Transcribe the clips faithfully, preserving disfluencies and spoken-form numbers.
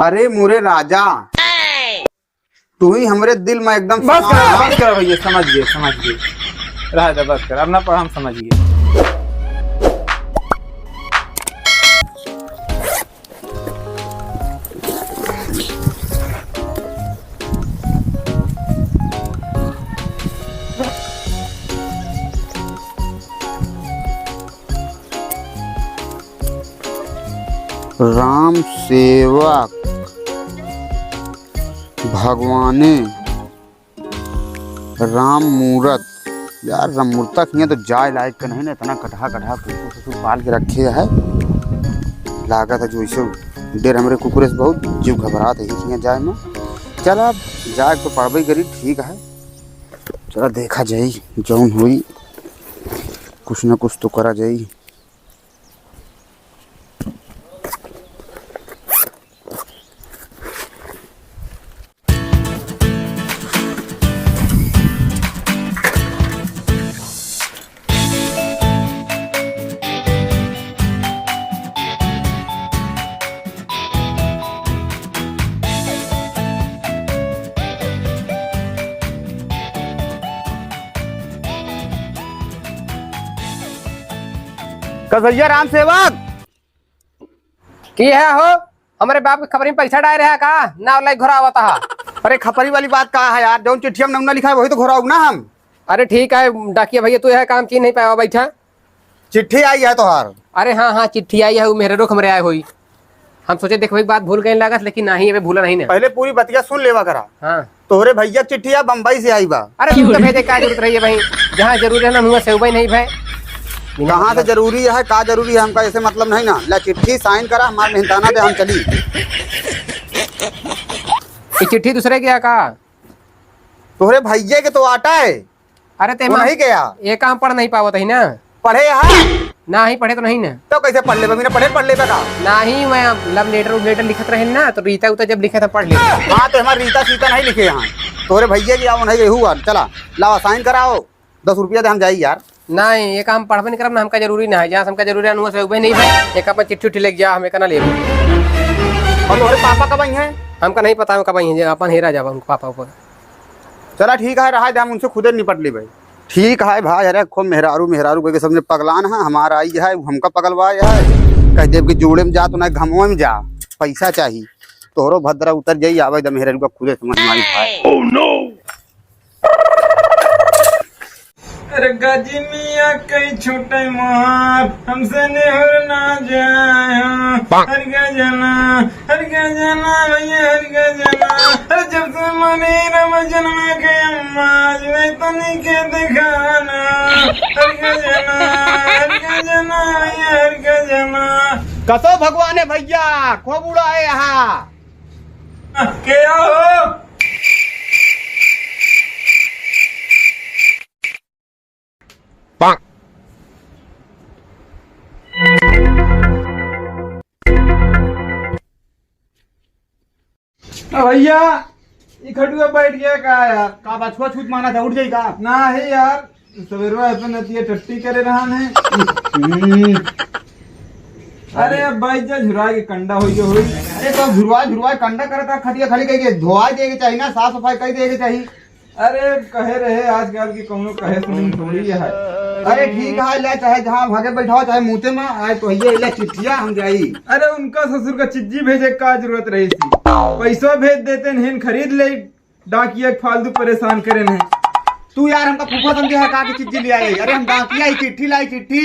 अरे मोरे राजा, तू ही हमरे दिल में एकदम बस समा कर, बस कर भैया, समझ गए, समझ गए। रह दे, बस कर, अब ना पढ़, हम समझ गए। राम सेवक भगवाने राम मूरत। यार, राम मूरत के हियाँ तो जाए लायक के नहीं ना, इतना कटहा कटहा कुकुर कुकुर पाल के रखे है। लागत है जो ऐसे डेर हमरे कुकुरे से बहुत जीव घबरात है हियाँ जाए में। चल, अब जाए तो पड़बे करी, ठीक है। चला देखा जाई, जौन होई, कुछ ना कुछ तो करा जाई। कसैया राम सेवक। की है हो? हमरे बाप के खपरी में पैसा डाल रहा का? ना वाला घोरावत हा। अरे खपरी वाली बात का है यार, जौन चिट्ठिया में नमूना लिखा है वही तो घोराऊ ना हम। अरे ठीक है डाकिया भैया, तू यह काम चीज नहीं पावा, बैठा। चिट्ठी आई है तोहार? अरे हाँ हाँ, चिट्ठी आई है, उ मेहररुख हमरे आए होई। हम सोचे देखबे एक बात भूल गए लागत, लेकिन नहीं, अबे भूला नहीं ना। पहले पूरी बतिया सुन लेवा करा। हाँ। तोहरे भैया के चिट्ठी आ बम्बई से आई बा। अरे उनका भेजे का जरूरत रही है भाई, जहाँ जरूरी है ना हुआ से उबई नहीं भाई। कहाँ से जरूरी है, का जरूरी है, हमका ऐसे मतलब नहीं ना। ला चिट्ठी साइन करा, हमार मेहनताना दे, हम चली। ये चिट्ठी दूसरे के है का? तोहरे भैया के तो आटा है। अरे ते वो माँ, नहीं गया। ये काम पढ़ नहीं पावत ही ना। पढ़े यहाँ? ना ही पढ़े तो नहीं ना। तो कैसे पढ़ लेबे? बिना पढ़े पढ़ लेबे का? ना ही मैं love letter, love letter लिखत रहे ना, तो रीता उता जब लिखे तो पढ़ ले। हाँ, तो हमार रीता सीता नहीं लिखे यहाँ। तोहरे भैया की आओ नहीं हुआ। चला, लावा साइन कराओ, दस रुपया दे, हम जाई यार। नहीं, ये काम पढ़बे नहीं करब ना, हमका जरूरी ना है। जहाँ से हमका जरूरी है, वहाँ से उबे नहीं है। एक अपन चिट्ठी उट्ठी लेके जा, हम एक ना लेबे। और तोहरे पापा कब आई हैं? हमका नहीं पता है कब आई हैं, जे अपन हेरा जाबा उनके पापा ऊपर। चला ठीक है, रहा दे, हम उनसे खुदे निपट लेबे। ठीक है भाई, अरे खूब मेहरारू, मेहरारू कह के सबने पगलान है, हमारा आई है, हमका पगलवाए है। कह देब कि जोड़े में जा तो ना घमवा में जा, पैसा चाही। तोहरो भद्रा उतर जाई, आवे दे मेहरारू का खुदे समझ में आई भाई। Oh no! अरे गाजी मियाँ कई छोटे मोहार, हमसे निहुर ना जाए हो। हर गजना, हर गजना, भैया हर गजना। अरे जब से मरी रम जन्म के अम्मा, आज मैं तनी के दिखाना। हर गजना, हर गजना, भैया हर गजना। कसो भगवान है भैया, खूब उड़ाए यहाँ। के हो? भैया, ई खटुआ बैठ गया का यार? का बछुआ छूत माना था, उठ जाई का? ना है यार, सवेरवा अपन अतिया टट्टी करे रहन है। हम्म। अरे अब भाई जा झुराए के कंडा होई जो होई। अरे तो झुरवा झुरवा कंडा करता, खटिया खाली कह के धोआ दे के चाहिए ना, साफ सफाई कर दे के चाहिए। अरे कहे रहे आजकल की कौनो कहे सुनी थोड़ी है। अरे ठीक है, ले चाहे जहाँ भागे बैठाओ, चाहे मुँहते में आए तो ये ले चिट्ठिया हम जाई। अरे उनका ससुर का चिज्जी भेजे का जरूरत रही थी, पैसा भेज देते नहीं खरीद ले। डाकिया के फालतू परेशान करे नहीं। तू यार हमका फूफा समझे है का कि चिट्ठी ले आए? अरे हम डाकिया ही चिट्ठी लाई चिट्ठी।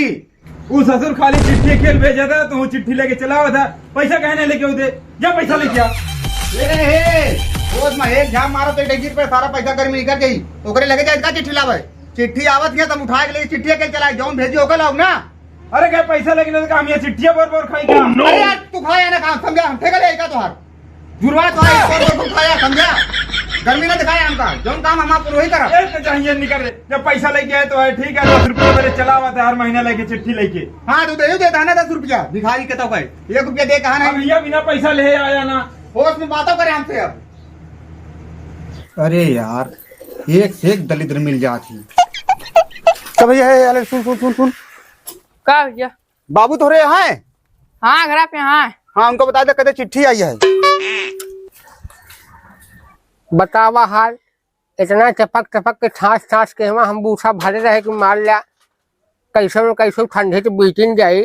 उ ससुर खाली चिट्ठी खेल भेजा था, तो वो चिट्ठी लेके चला हुआ था। पैसा कहे नहीं लेके होते, जा पैसा लेके आ। ए, ए, ए, रोज में एक झाप मारो तो डेगी पे सारा पैसा गर्मी निकल गई। ओकरे लगे जाए का चिट्ठी लावे? चिट्ठी आवत है, तुम उठा के ले चिट्ठी के चला, जौन भेजी होकर लाओ ना। अरे क्या पैसा लेके नहीं तो हम ये चिट्ठिया बोर बोर खाई क्या? अरे यार तू खाया ना काम समझा, हम ठेका ले का तोहार। जुड़वा तो है, कौन कौन खाया, समझा? गर्मी ना दिखाया हमका, जौन काम हम आप वही करा। ए, तो चाहिए निकल रे। जब पैसा लेके आए तो है, ठीक है, दस रुपया मेरे चला हुआ था हर महीना लेके चिट्ठी लेके। हाँ, तो दे, दे, देना दस रुपया, भिखारी के तो भाई, एक रुपया दे कहा अब नहीं। भैया बिना पैसा ले आया ना। होश में बातों करे हमसे अब। अरे यार, एक से एक दलिद्र मिल जात ही। तो भैया, हे, अरे सुन, सुन, सुन, सुन। का भैया? बाबू तोहरे यहाँ है? हाँ, घर पे हाँ। हाँ, उनको बता दे, कहते चिट्ठी आई है। बतावा हाल, इतना चपक चपक के ठास ठास के हवा हम बूसा भरे रहे कि मार ल्या, कैसे न कैसे ठंडी तो बीतिन जाई।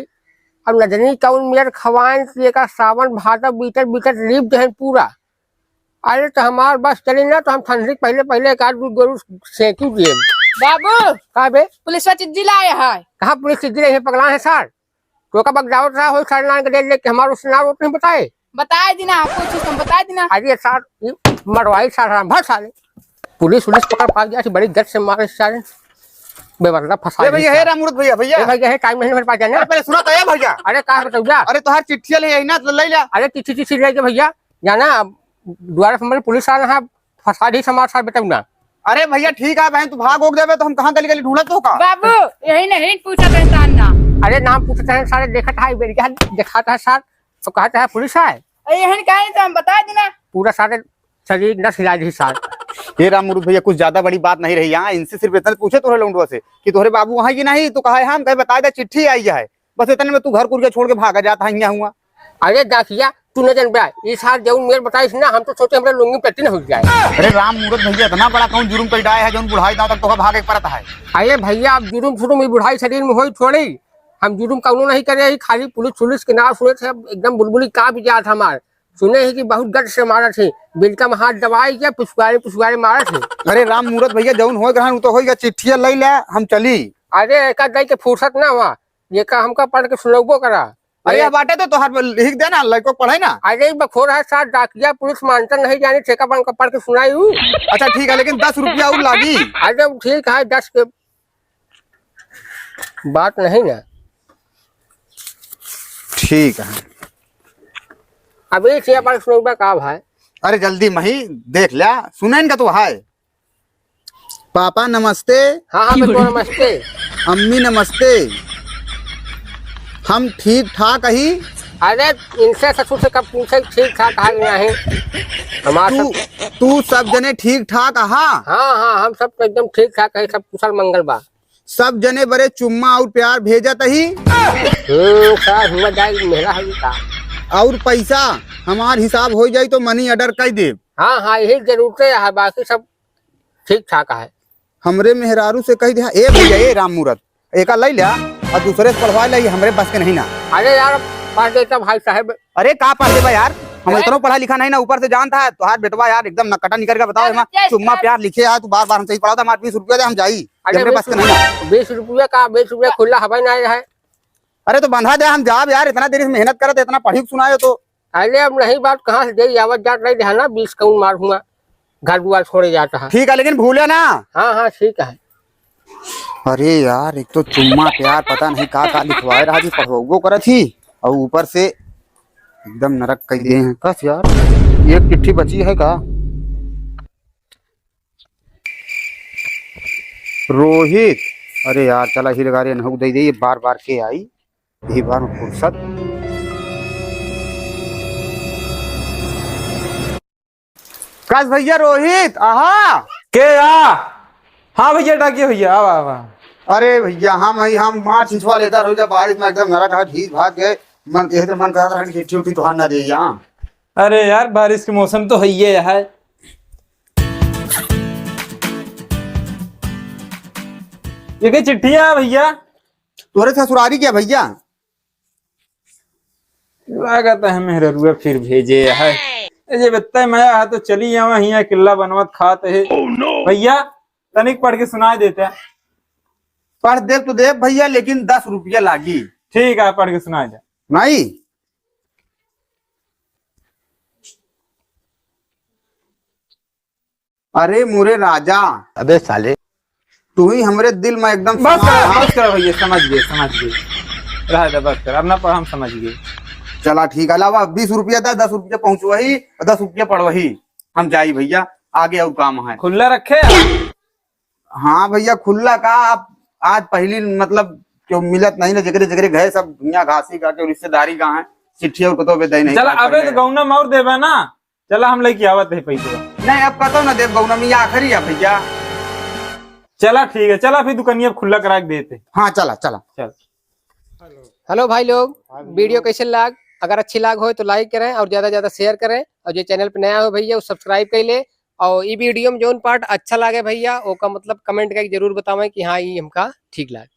अब नजनी कौन मेर खवाएन कि एका सावन भादव बीतत बीतत लीप देहन पूरा। अरे तो हमार बस चली ना तो हम ठंडी के पहले पहले एक आध दू गोरू सेंकी दिए। बाबू, का बे? पुलिसवा चिज्जी लाए है। कहाँ पुलिस चिज्जी लाए है? पगला है सार। तो का बगदावत रहा हो सार, लान के दे दे के हमार उसना रोट नहीं बताए। बताए दिना, आपको चीज हम बताए दिना। अरे सार, ई मरवाई सार, राम भर साले। पुलिस उलिस पकड़ पा गया थी, बड़ी गट से मारे सारे। बेबर्दा फंसा ए भैया, दिया हे सार। राममूरत भैया, भैया। ए भैया, हे टाइम नहीं मेरे पास जाना। अरे पहले सुना तो, ए भैया। अरे का बताऊँ जा? अरे तोहार चिट्ठी ले आई ना, तो ले ला। अरे चिट्ठी चिट्ठी ले के भैया, जाना, अब द्वारा से हमारे पुलिस आ रहा है, फंसा दी समाज सार बेटा ना। अरे भैया ठीक है बहन, तू भाग होक देबे तो हम कहाँ गली गली ढूंढत हो का? बाबू, यही नहीं पूछत है तान ना। अरे नाम पूछत है सारे, देखत है, बेरिया दिखात है सार, तो कहत है पुलिस है। अरे यही कहे तो हम बता देना। पूरा सारे शरीर नस हिला दी सार। ये राममूरत भैया, कुछ ज्यादा बड़ी बात नहीं रही यहाँ, इनसे सिर्फ इतना पूछे तोहरे लौंडवा से कि तोहरे बाबू वहाँ की नहीं, तो कहा है हम कहे बता दे चिट्ठी आई है, बस इतने में तू घर कुरिया छोड़ के भागा जाता है यहाँ हुआ। अरे डाकिया, तू न जनबे, ई सार जौन मेर बताइस ना, हम तो सोचे हमरा लुंगी पेटी न हो जाए। अरे राममूरत भैया, इतना बड़ा कौन जुर्म कइ डाए है, जौन बुढ़ाई दांव तक तोहका भागे के पड़त है? अरे भैया, अब जुर्म सुर्म ई बुढ़ाई शरीर में होई थोड़ी। हम जुर्म कौनो नहीं करे ही, खाली पुलिस उलिस के नाम सुने थे, एकदम बुलबुली कांप जात हमार। सुने ही कि बहुत गट से मारत है, बिलका में हाथ दबाई के पुसुआरे पुसुआरे मारत है। अरे राममूरत भैया, जौन होए ग्रहण उ तो होई गया, चिट्ठिया लई ले, हम चली। अरे एका दई के फुर्सत ना हुआ, ये का हमका पढ़ के सुनौबो करा। अरे, ए- यह बाटे तो तोहार लिख दे ना, लड़को पढ़े ना। अरे, बखोर है सार, डाकिया पुलिस मानता नहीं जाने, ठेका बन का पढ़ के सुनाई हूँ। अच्छा, ठीक है, लेकिन दस रुपया और लागी। अरे, ठीक है, दस के बात नहीं ना। ठीक है। अबे, ठेका पढ़ के सुनौबा का भाई? अरे, जल्दी मही देख ल्या, सुनेन का तो है। पापा नमस्ते। हाँ, हाँ, बेटवा नमस्ते। अम्मी नमस्ते। हम ठीक ठाक ही। अरे, इनसे ससुर से कब पूछे ठीक ठाक है कि नहीं? हमार तू, सब तू सब जने ठीक ठाक अहा? हाँ, हाँ, हम सब तो एकदम ठीक ठाक है, सब कुशल मंगल बा। सब जने बरे चुम्मा और प्यार भेजत ही। हम्म, का हुआ जाए, मेरा है का? और पैसा हमार हिसाब हो जाई तो money order कर देब। हाँ, हाँ, यही जरूरत है, बाकी सब ठीक ठाक है। हमरे मेहरारू से कह दिया, ए भैया, ए राममूरत, एका लई ल्या और दूसरे से पढ़वा ल्या, ये हमरे बस के नहीं ना। अरे यार, पढ़ देता भाई साहब। अरे का पढ़ देबा यार, हम हैं? इतना पढ़ा लिखा नहीं ना, ऊपर से जानता है तोहार बेटवा यार एकदम नकटा निकल के बताओ, अरे, हम जय चुम्मा श्री प्यार लिखे है, तू बार बार हमसे ही पढ़ाओ, तो हमारे बीस रुपया दे, हम जाई, अरे, हमरे बस के नहीं ना। बीस रुपया का, बीस रुपया खुला हवाई ना है। अरे तो बंधा दे, हम जाब यार, इतना देर से मेहनत करत, इतना पढ़ी के सुनाए तो। अरे अब नहीं बात कहाँ से दे, आवत जात नहीं ध्यान ना, बीस कौन मार हुआ, घर दुआर छोड़े जाता है। ठीक है, लेकिन भूले ना। हाँ, हाँ, ठीक है। अरे यार, एक तो चुम्मा प्यार पता नहीं का का लिखवाए रहा जी, पढ़वो करत ही, और ऊपर से एकदम नरक कर दिए हैं। बस यार, एक चिट्ठी बची है का? रोहित, अरे यार, चला हीर गाड़ी नहुक दे दे, ये बार बार के आई, यही बार में फुर्सत। कस भैया रोहित, आहा। के आ? हाँ भैया, डाकिया भैया, आवा, आवा। अरे भैया, हम ही, हम मार छिछवा लेता रहो, जब बारिश में एकदम नरक है, भीज भाग गए, मन, यही तो मन करता रहा कि चिट्ठी उठी तोहार ना दे यहाँ। अरे यार, बारिश के मौसम तो है ही है। ये के चिट्ठी है भैया? तोरे ससुरारी क्या भैया? लागत है मेहररुआ फिर भेजे है। ए जे बत्ता मया है तो चली आवा हियाँ किल्ला बनवत खात है। Oh no! भैया तनिक पढ़ के सुनाए देते। पढ़ दे तो दे भैया, लेकिन दस रुपया लागी। ठीक है, पढ़ के सुनाए दे। नहीं। अरे मोरे राजा। अबे साले। तू ही हमरे दिल में एकदम बस कर, बस कर भैया, समझ गए, समझ गए। रह दे, बस कर, अब ना पढ़, हम समझ गए। चला ठीक है, लावा बीस रुपया दे, दस रुपया पहुँचवही, दस रुपया पड़वही। हम जाई भैया, आगे और काम है। खुल्ला रखे? हाँ भैया, खुल्ला का आप आज पहली मतलब क्यों मिलत नहीं ना, जेकरे जेकरे गए सब दुनिया घासी का के रिश्तेदारी का है, चिट्ठी और कतो पे दे नहीं चला, पाए अबे पहले। तो गौना में और देबे ना। चला, हम लेके आवत है पैसे। नहीं, अब कतो ना देब गौना में, ये आखिरी है भैया। चला, ठीक है, चला फिर दुकानिया खुला करा के देते। हाँ, चला, चला। चल। हेलो भाई लोग, हाँ भैया। वीडियो कैसे लाग? अगर अच्छी लाग हो तो like करें और ज्यादा ज्यादा share करें, और जो channel पे नया हो भैया, वो subscribe कर ले और ई video में जौन part अच्छा लागे भैया, ओका मतलब comment करके जरूर बतावें कि हाँ, ई हमका ठीक लागे।